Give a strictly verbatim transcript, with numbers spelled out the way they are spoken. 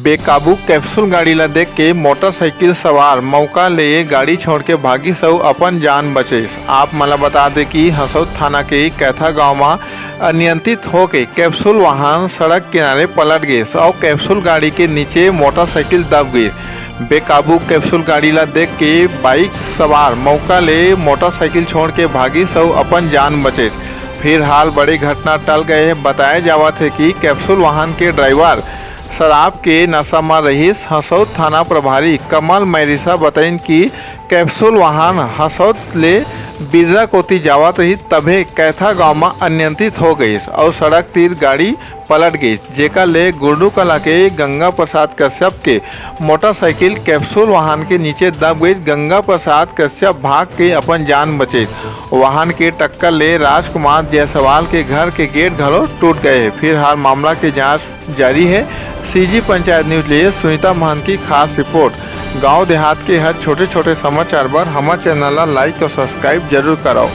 बेकाबू कैप्सूल गाड़ी ला देख के मोटरसाइकिल सवार मौका ले गाड़ी छोड़ के भागिस अउ अपन जान बचेस। आप मन ला बता दे कि हसौद थाना के कैथा गांव म अनियंत्रित होके कैप्सूल वाहन सड़क किनारे पलट गेस अउ कैप्सूल गाड़ी के नीचे मोटरसाइकिल दब गई। बेकाबू कैप्सूल गाड़ी ला देख के बाइक सवार मौका ले मोटरसाइकिल छोड़ के भागिस अउ अपन जान बचेस। फिलहाल बड़ी घटना टल गए हे। बताए जावत हे कि कैप्सूल वाहन के ड्राइवर शराब के नशा म रहिस। हसौद थाना प्रभारी कमल मैरिसा बताइन कि कैप्सूल वाहन हसौद ले बिर्रा कोति जावत रहिस, तभे कैथा गांव म अनियंत्रित हो गइस अउ सड़क तीर गाड़ी पलट गइस, जेकर ले गुरडू कला के गंगा प्रसाद कश्यप के मोटरसाइकिल कैप्सूल वाहन के नीचे दब गइस। गंगा प्रसाद कश्यप भाग के अपन जान बचेस। वाहन के टक्कर ले राजकुमार जायसवाल के घर के गेट घलो टूट गए हे। फिलहाल मामला के जांच जारी हे। सीजी पंचायत न्यूज ले सुनीता महंत की खास रिपोर्ट। गांव देहात के हर छोटे-छोटे समाचार बर हमर चैनल ला like और subscribe जरूर करव।